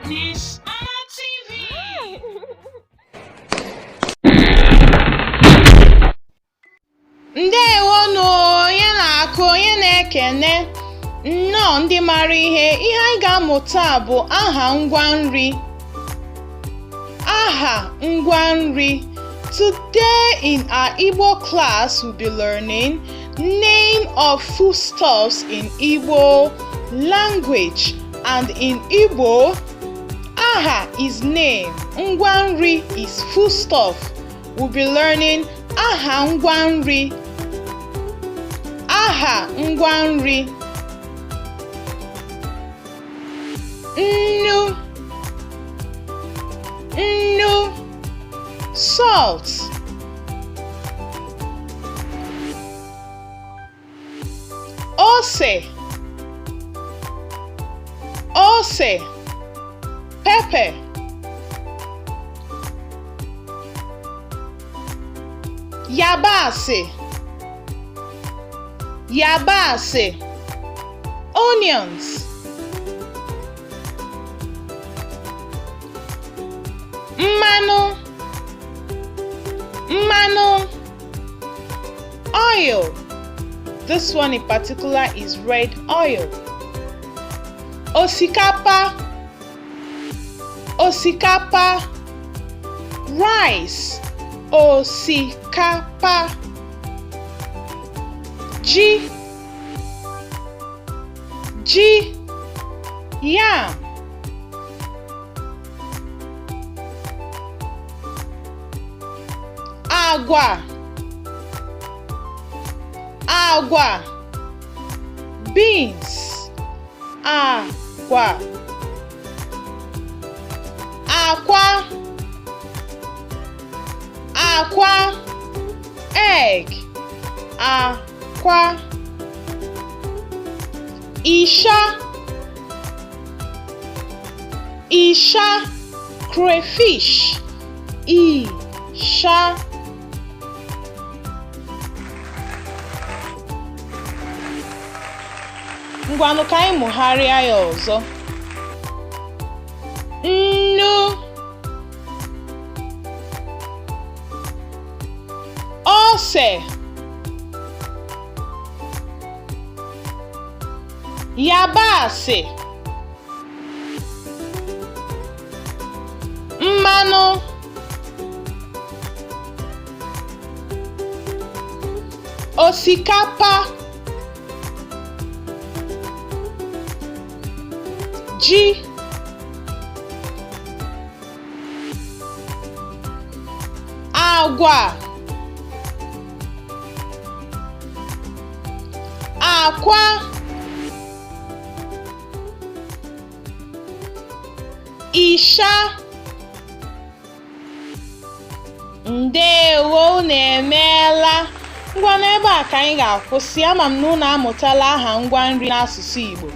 Miss Anna TV. Ndewonụ onye na-akụ onye na-ekene nnọọ ndị mara ihe ihe anyị ga-amụ taa bụ aha ngwa nri aha ngwa nri Today in our Igbo class we'll be learning name of foodstuffs in Igbo language and in Igbo aha is name ngwa nri is foodstuff we'll be learning aha ngwa nri aha ngwa nri nnu nnu salt ose ose pepper yabasị yabasị onions mmanụ mmanụ oil this one in particular is red oil osikapa osikapa rice osikapa ji ji yam agwa agwa beans agwa akwa akwa egg akwa ịsha ịsha crayfish ịsha ngwanụ ka anyị mụgharịa ya ọzọ nnu ose yabasị mmanụ osikapa ji agwa akwa ịsha ndewo unu emeela ngwa n'ebe a ka anyị ga-akwụsị ama m na unu amụtala aha ngwa nri n'asụsụ Igbo.